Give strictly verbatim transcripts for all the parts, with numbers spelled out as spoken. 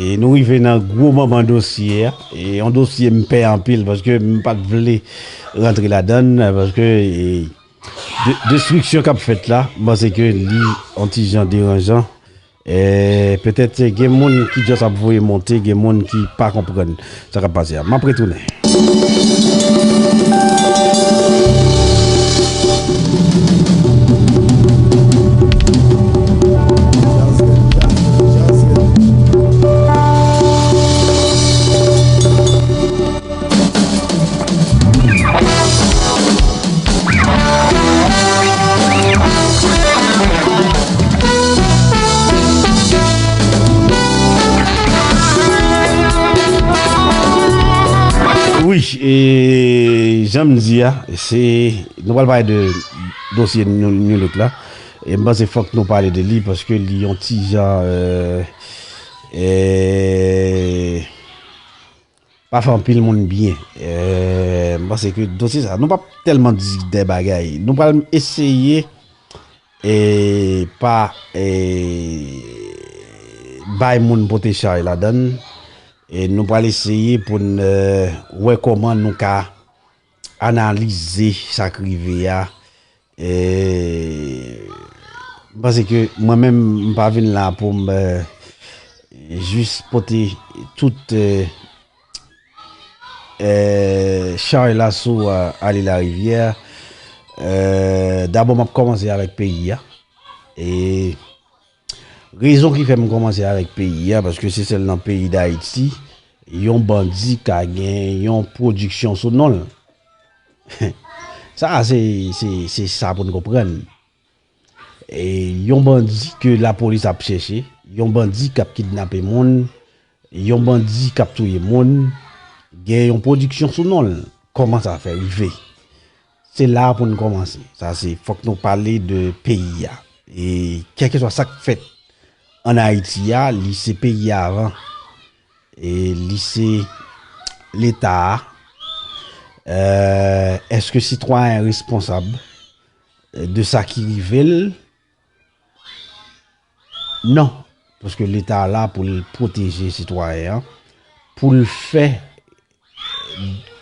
E nou rive nan gwo manman dosye a. E yon dosye m pè anpil paske m pa t vle rantre ladan l, paske, e, de-, destriksyon k ap fèt la, m panse ke li yon ti jan deranjan. E, petèt gen moun ki just ap voye monte, gen moun ki pa konprann sa k ap pase a. M ap retounen. Wi, e jan m di a, se, nou pral pale de dosye New, New Look la. E m panse fòk nou pale de li paske li yon ti jan, e, e, pa fè anpil moun byen. E, m panse ke dosye sa, nou p ap tèlman di de bagay. Nou pral eseye, e, pa, e, bay moun pote chay ladan l. E nou pral eseye pou n, e, wè kòman nou ka analize sa k rive a. E, m panse ke mwen menm, m pa vin la pou m, e, jis pote tout, e, e, chay la sou, e, Ale Larivyè. E, dabò, m ap kòmanse avèk peyi a. E rezon ki fè m kòmanse avèk peyi a, paske se sèl nan peyi Dayiti yon bandi ka gen yon pwodiksyon sou non l. Sa, se, se, se sa pou n konprann. E yon bandi ke lapolis ap chèche, yon bandi k ap kidnape moun, yon bandi k ap touye moun, gen yon pwodiksyon sou non l. Kòman sa fè rive? Se la pou n kòmanse. Sa se, fòk nou pale de peyi a. E kèlkeswa sa k fèt ann Ayiti a, li se peyi a avan. E li se Leta a. E, èske sitwayen responsab de sa ki rive l? Non. Paske Leta a la pou l pwoteje sitwayen an, pou l fè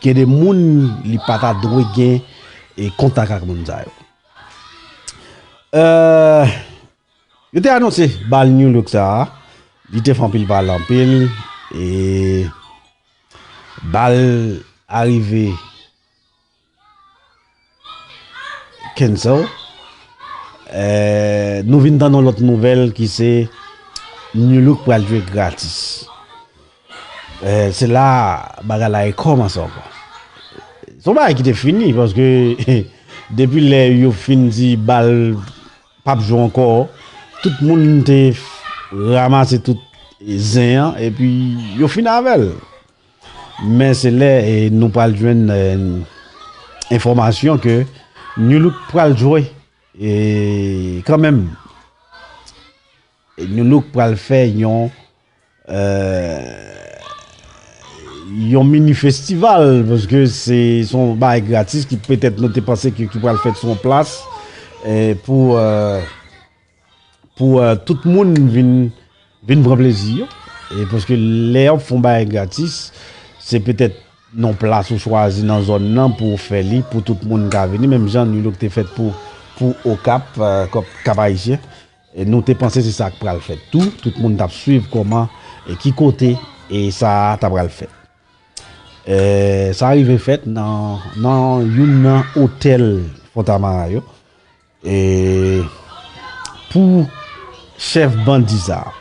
gen de moun li pa ta dwe gen, e, kontak ak moun sa yo. E, yo te anonse bal New Look sa a, li te fè anpil pale anpil, e bal arive cancel. Eh, nou vin tande yon lòt nouvèl ki se New Look pral jwe gratis. Eh, se la bagay la rekòmanse ankò. Se yon bagay ki te fini, paske depi lè yo fin di bal p ap jwe ankò, tout moun te ranmase tout zen an, epi yo fin avè l. Men se lè, eh, nou pral jwenn, eh, enfòmasyon ke New Look pral jwe, eh, kanmenm. New Look pral fè yon, eh, yon mini festival, paske se, se yon bagay gratis ki petèt nou te panse ki, ki pral fèt sou yon plas, eh, pou, eh, pou, eh, tout moun vin, vin pran plezi yo. E paske lè w ap fè yon bagay gratis, se petèt nan yon plas ou chwazi nan zòn nan pou w fè li, pou tout moun ka vini. Menm jan New Look te fèt pou, pou Okap, eh, Kòp, Kap Ayisyen. E nou te panse se sa k pral fèt tou. Tout moun t ap swiv kòman e ki kote e sa a ta pral fèt. Eh, sa rive fèt nan, nan youn nan otèl Fontamara yo. E pou chèf bandi sa a.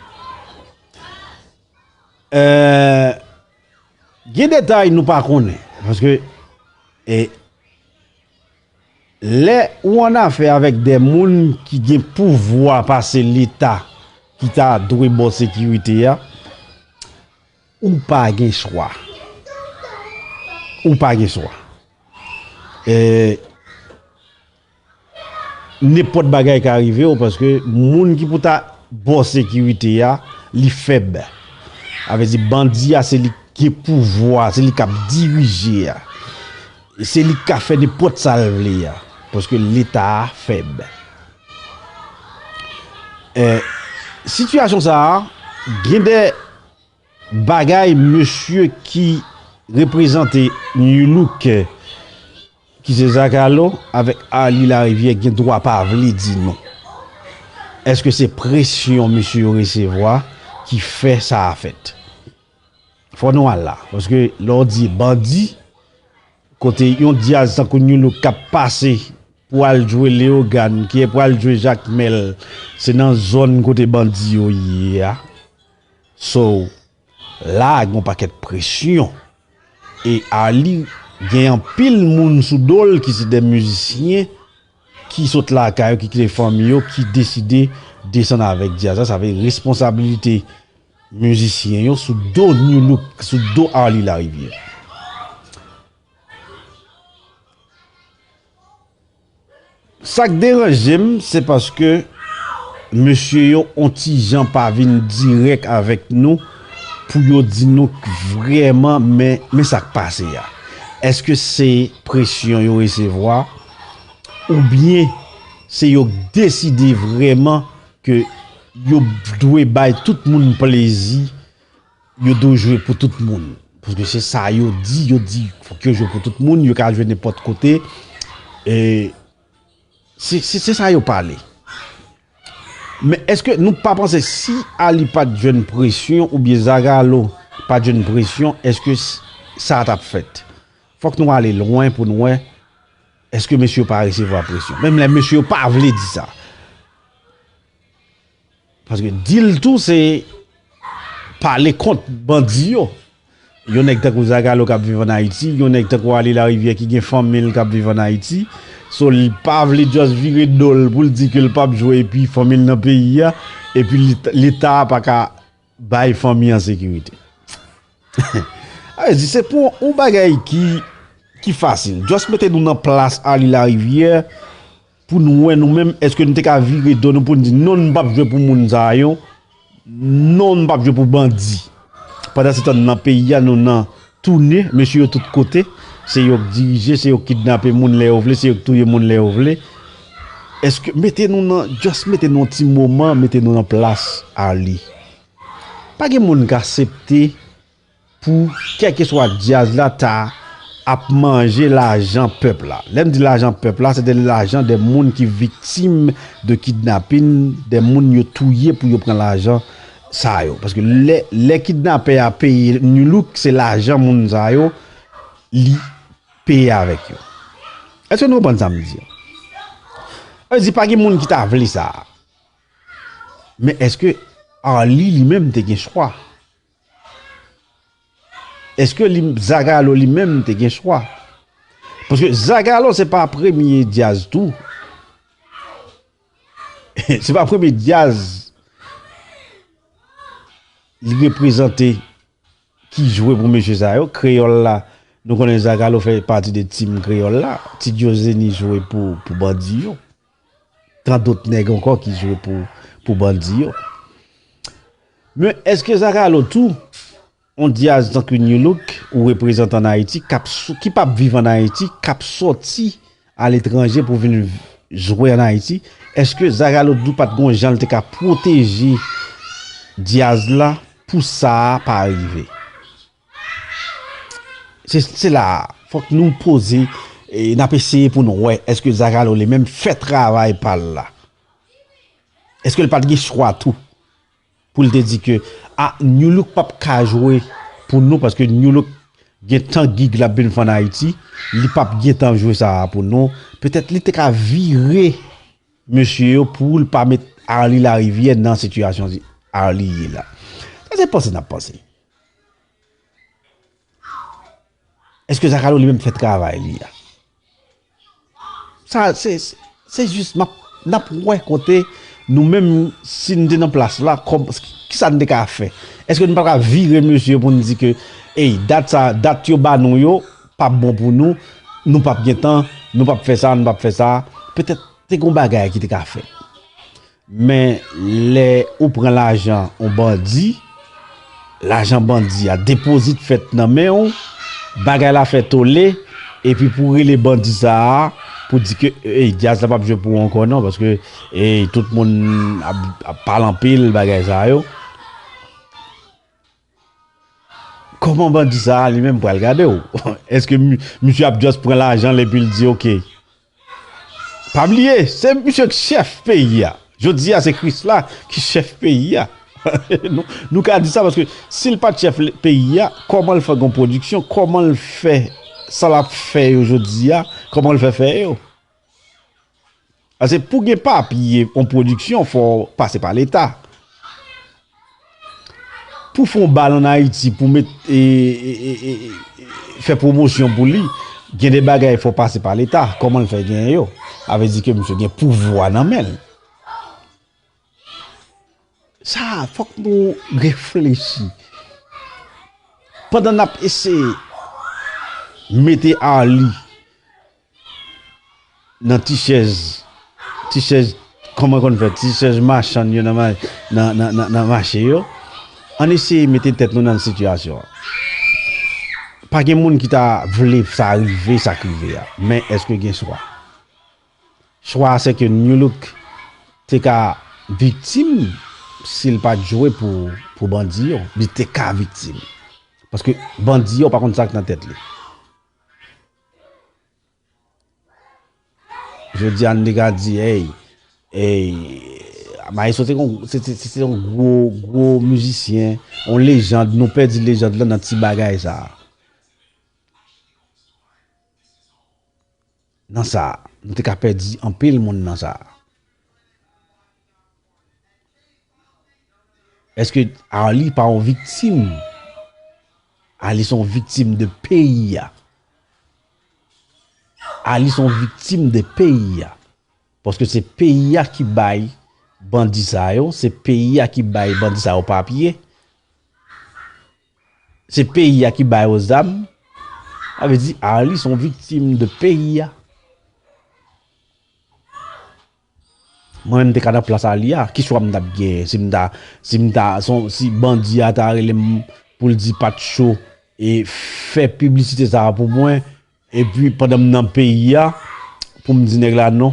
Eh, gen detay nou pa konnen, paske, eh, lè ou annafè avèk de moun ki gen pouvwa pase Leta ki ta dwe ba w sekirite a, ou pa gen chwa. Ou pa gen chwa. Eh, nenpòt bagay ka rive w, paske moun ki pou ta ba w sekirite a, li fèb. Sa vle di bandi a, se li ki gen pouvwa, se li k ap dirije a. E se li k ka fè nenpòt sa l vle a, paske Leta a fèb. Eh, sitiyasyon sa a, gen de bagay mesye ki reprezante Nu Look, ki se Zagalo avèk Arly Larivière, gen dwa pa vle di nou. Èske se presyon mesye yo resevwa ki fè sa a fèt? Fò nou al la, paske lè w di bandi, kote yon dyaz tankou Nu Look k ap pase pou al jwe Leyogàn, ki pral jwe Jakmèl, se nan zòn kote bandi yo ye a. So, la a gen yon pakèt presyon. E Arly gen anpil moun sou do l ki se de mizisyen ki sot lakay yo, ki kite fanmi yo, ki deside desann avèk dyaz la. Sa vle responsabilite mizisyen yo sou do Nu Look, sou do Arly Larivière. Sa k deranje m, se paske mesye yo on ti jan pa vin dirèk avèk nou pou yo di nou vrèman, men, men sa k pase a. Èske se presyon yo resevwa, oubyen se yo k deside vrèman ke yo dwe bay tout moun plezi, yo dwe jwe pou tout moun? Paske se sa yo di, yo di fòk yo jwe pou tout moun, yo ka jwe nenpòt kote. E se, se, se sa yo pale. Men èske nou pa panse si Arly pa t jwenn presyon oubyen Zagalo pa t jwenn presyon, èske s-, sa t ap fèt? Fòk nou ale lwen pou nou wè èske mesye yo pa resevwa presyon. Menm lè mesye yo pa vle di sa. Paske di l tou se pale kont bandi yo. Yon nèg tankou Zagalo k ap viv ann Ayiti, yon nèg tankou Arly Larivière ki gen fanmi l k ap viv ann Ayiti. So, li pa vle just vire do l pou l di ke l p ap jwe epi fanmi l nan peyi a, epi Leta, Leta a pa ka bay fanmi an sekirite. Sa vle di, se pou yon bagay ki, ki fasil. Just mete nou nan plas Arly Larivière pou nou wè nou menm, èske nou te ka vire do nou pou n di, "Non, nou p ap jwe pou moun sa yo. Non, nou p ap jwe pou bandi." Pandansetan, nan peyi a, nou nan toune, mesye yo tout kote. Se yo k dirije, se yo k kidnape moun lè yo vle, se yo k touye moun lè yo vle. Èske, mete nou nan, just mete nou yon ti moman, mete nou nan plas Arly. Pa gen moun k aksepte pou kèlkeswa dyaz la ta ap manje lajan pèp la. Lè m di lajan pèp la, se de lajan de moun ki viktim de kidnapin, de moun yo touye pou yo pran lajan sa yo. Paske lè, lè kidnapè a peye Nu Look, se lajan moun sa yo, li peye avèk yo. Èske nou konprann sa m di a? Sa vle di, pa gen moun ki ta vle sa. Men èske Arly li menm te gen chwa? Èske li, Zagalo li menm te gen chwa? Paske Zagalo se pa premye dyaz tou. Se pa premye dyaz li reprezante ki jwe pou mesye sa yo. Kreyòl la, nou konnen Zagalo fè pati de tim Kreyòl la. Ti Djozeni jwe pou, pou bandi yo. Tan dòt nèg ankò ki jwe pou, pou bandi yo. Men èske Zagalo tou, on dyaz tankou Nu Look ou reprezante ann Ayiti, k ap sou, ki p ap viv ann Ayiti, k ap sòti aletranje pou vin jwe ann Ayiti, èske Zagalo tou pa t gon jan l te ka pwoteje dyaz la pou sa a pa rive? Se, se la a, fòk nou poze, e n ap eseye pou nou wè, èske Zagalo li menm fè travay pa l la? Èske l pa t gen chwa tou? Pou l te di ke, a, Nu Look p ap ka jwe pou nou, paske Nu Look gen tan gig l ap vin fè ann Ayiti, li p ap gen tan jwe sa a pou nou. Petèt li te ka vire mesye yo pou l pa met Arly Larivière nan sitiyasyon Arly ye la. Sa se panse n ap panse. Èske Zagalo li menm fè travay li a? Sa, se, se, se jis, m ap, n ap wè kote nou menm, si n te nan plas la, kòm, kisa n te ka fè? Èske n pa ka vire mesye pou n di ke, ey, dat sa, dat yo ba nou yo, p ap bon pou nou, nou p ap gen tan, nou p ap fè sa, nou p ap fè sa? Petèt, te gon bagay ki te ka fèt. Men lè ou pran lajan on bandi, lajan bandi a depozit fèt nan men w, bagay la fè tole, epi pou w rele bandi sa a, pou di ke, ey, dyaz la p ap jwe pou ou ankò non, paske, ey, tout moun ap, ap pale anpil bagay sa yo. Kòman bandi sa a li menm pral gade w? Èske mi- misye ap just pran lajan l epi l di, "Oke"? Pa bliye, se misye k chèf peyi a. Jodi a, se Kris la ki chèf peyi a. Nou, nou ka di sa paske si l pa t chèf le- peyi a, kòman l fè gon pwodiksyon? Kòman l fè sa l ap fè yo jodi a? Kòman l fè fè yo? Paske pou gen papye, yon pwodiksyon, fò w pase pa Leta. Pou fè yon bal ann Ayiti, pou met, e, e, e, e, e, fè pwomosyon pou li, gen de bagay fò w pase pa Leta. Kòman l fè genyen yo? Sa vle di ke misye gen pouvwa nan men l. Sa, fòk nou reflechi. Pandan n ap eseye mete Arly nan ti chèz, ti chèz, kòman konn fè, ti chèz machann yo nan, ma- nan, nan, nan, nan mache yo, ann eseye mete tèt nou nan sitiyasyon an. Pa gen moun ki ta vle sa rive, sa k rive a. Men èske gen chwa? Chwa a se ke Nu Look te ka viktim si l pa t jwe pou, pou bandi yo. Li te ka viktim. Paske bandi yo pa konn sa k nan tèt li. Jodi a, n te ka di, hey, hey, Maestro se yon, se, se, se, se yon gwo, gwo mizisyen, yon lejand. Nou pèdi lejand lan nan ti bagay sa a. Nan sa a, nou te ka pèdi anpil moun nan sa a. Èske Arly pa yon viktim? Arly se yon viktim de peyi a. Arly se yon viktim de peyi a. Paske se peyi a ki bay bandi sa yo, se peyi a ki bay bandi sa yo papye. Se peyi a ki ba yo zam. Sa vle di, Arly se yon viktim de peyi a. Mwen menm te ka nan plas Arly a, ki chwa m t ap genyen? Si m ta, si m ta, si, si bandi a ta rele m pou l di Patcho e fè piblisite sa a pou mwen, epi pandan m nan peyi a, pou m di nèg la non,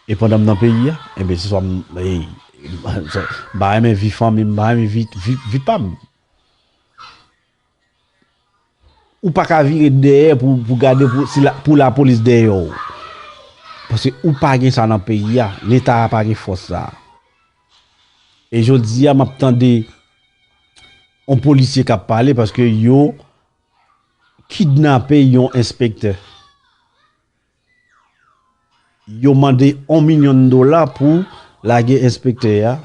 e pandan m nan peyi a, enben, se swa m, e, m pa renmen vi fanmi m, m pa renmen vi, vi, vi pa m. Ou pa ka vire dèyè pou, pou gade pou, si la, pou lapolis dèyè w. Paske ou pa gen sa nan peyi a. Leta a pa gen fòs sa a. E jodi a, m ap tande yon polisye k ap pale paske yo kidnape yon enspektè. Yo mande yon milyon dola pou lage enspektè a.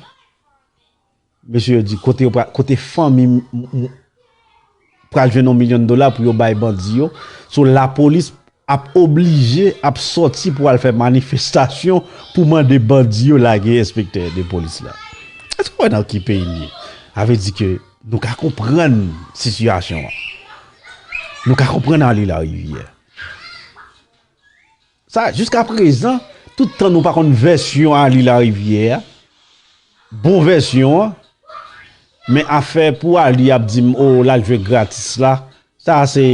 Mesye yo di, kote yo pra-, kote fanmi m, m, m, pral jwenn yon milyon dola pou yo bay bandi yo. So, lapolis ap oblije ap sòti pou al fè manifestasyon pou mande bandi yo lage enspektè de polis la. Èske w wè nan ki peyi n ye? Sa vle di ke nou ka konprann sitiyasyon an. Nou ka konprann Arly Larivière. Sa, jiska prezan, tout tan nou pa konn vèsyon Arly Larivière a, bon vèsyon an, men afè pou Arly ap di m, o, l al jwe gratis la, sa se,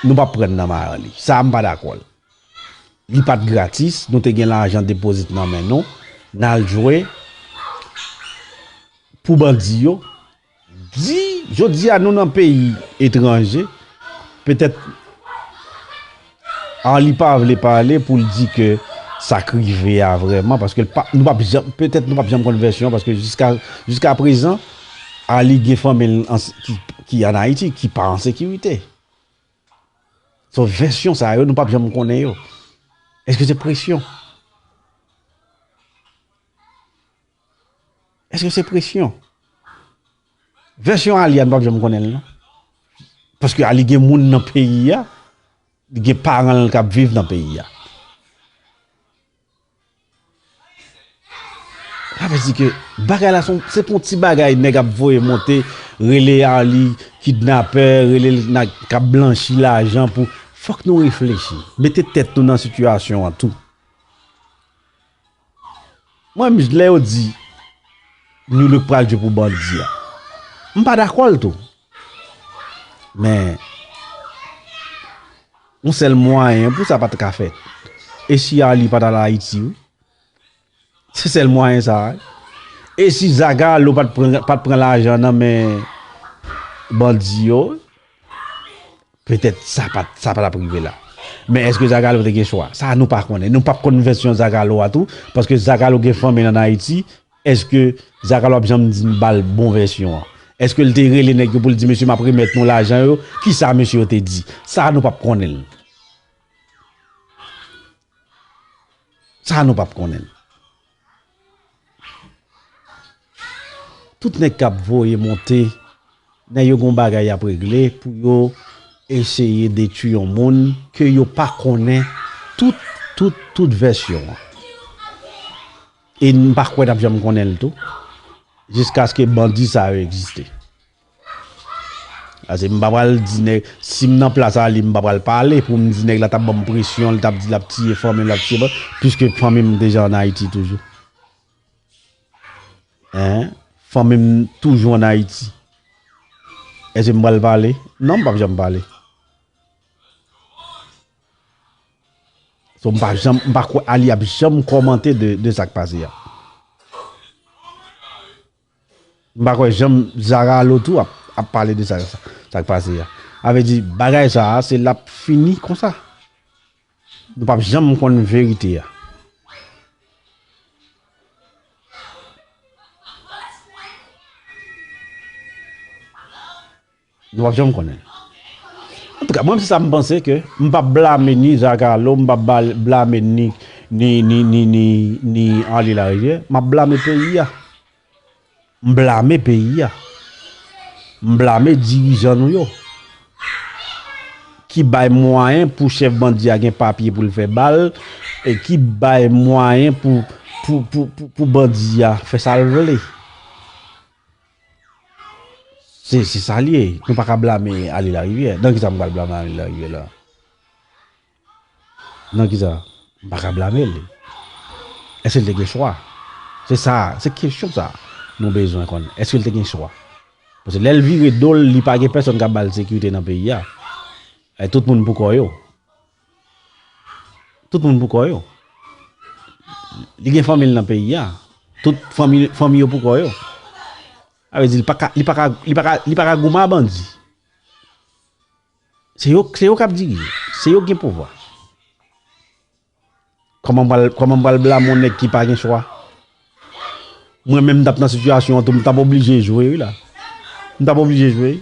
nou p ap pran nan may Arly. Sa, m pa dakò l. Li pa t gratis, nou te gen lajan depozit nan men nou, n al jwe pou bandi yo. Di, jodi a nou nan peyi etranje, petèt Arly pa vle pale pou l di ke sa k rive a vrèman, paske l pa, nou p ap janm, petèt nou p ap janm konn vèsyon an, paske jiska, jiska prezan, Arly gen fanmi l an, ki, ki ann Ayiti, ki pa an sekirite. So, vèsyon sa yo, nou p ap janm konnen yo. Èske se presyon? Èske se presyon? Vèsyon Arly a, nou p ap janm konnen l, non. Paske Arly gen moun nan peyi a, li gen paran l k ap viv nan peyi a. Sa vle di ke bagay la, se yon, se pa yon ti bagay nèg ap voye monte, rele Arly kidnapè, rele l nèg k ap blanchi lajan pou, fòk nou reflechi. Mete tèt nou nan sitiyasyon an tou. Mwen menm, lè yo di Nu Look pral jwe pou bandi a, m pa dakò l tou. Men, yon sèl mwayen pou sa pa t ka fèt. E si Arly pa t al Ayiti, wi? Se sèl mwayen sa a, wi. E si Zagalo pa t pran, pa t pran lajan nan men bandi yo, petèt sa pa, sa pa t ap rive la. Men èske Zagalo te gen chwa? Sa nou pa konnen. Nou p ap konn vèsyon Zagalo a tou, paske Zagalo gen fanmi l ann Ayiti. Èske Zagalo ap janm di m ba l bon vèsyon an? Èske l te rele nèg yo pou l di, "Mesye, m ap remèt nou lajan yo"? Kisa mesye yo te di? Sa nou p ap konnen l. Sa nou p ap konnen l. Tout nèg k ap voye monte, nèg yo gon bagay y ap regle pou yo eseye detwi yon moun ke yo pa konnen tout, tout, tout vèsyon an. E m pa kwè n ap janm konnen l tou, jiskaske bandi sa yo egziste. Paske m pa pral di nèg, si m nan plas a li, m pa pral pale pou m di nèg la t ap ban m presyon, li t ap di l ap tiye fanmi m, l ap tiye bandi, piske fanmi m deja ann Ayiti toujou. Hein? Fanmi m toujou ann Ayiti. Èske m pral pale? Non, m p ap janm pale. So, m pa janm, m pa kwè Ali ap janm kòmante de, de sa k pase a. M pa kwè janm Zagalo tou ap, ap pale de sa, sa, sa k pase a. Sa vle di, bagay sa a, se l ap fini konsa. Nou p ap janm konn verite a. Nou p ap janm konnen. Antouka, mwen, se sa m panse ke m p ap blame ni Zagalo, m p ap bal-, blame ni, ni, ni, ni, ni, ni Arly Larivière. M ap blame peyi a. M blame peyi a. M blame dirijan nou yo. Ki bay mwayen pou chèf bandi a gen papye pou l fè bal, e ki bay mwayen pou, pou, pou, pou, pou bandi a fè sa l vle. Se, se sa l ye. Nou pa ka blame Arly Larivière. Nan kisa m pral blame Arly Larivière la? Nan kisa? M pa ka blame l. Èske l te gen chwa? Se sa, se kesyon sa nou bezwen konn. Èske l te gen chwa? Paske lè l vire do l, li pa gen pèsonn k ap ba l sekirite nan peyi a. E tout moun pou kò yo. Tout moun pou kò yo. Li gen fanmi l nan peyi a. Tout fanmi, fanmi yo pou kò yo. Sa vle di, li pa ka, li pa ka, li pa ka, li pa ka goumen a bandi. Se yo, se yo k ap dirije. Se yo k gen pouvwa. Kòman m pral, kòman m pral blame yon nèg ki pa gen chwa? Mwen menm, m t ap nan sitiyasyon an tou, m t ap oblije jwe, wi, la. M t ap oblije jwe.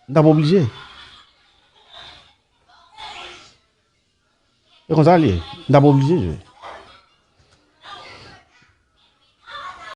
M t ap oblije. E konsa l ye. M t ap oblije jwe.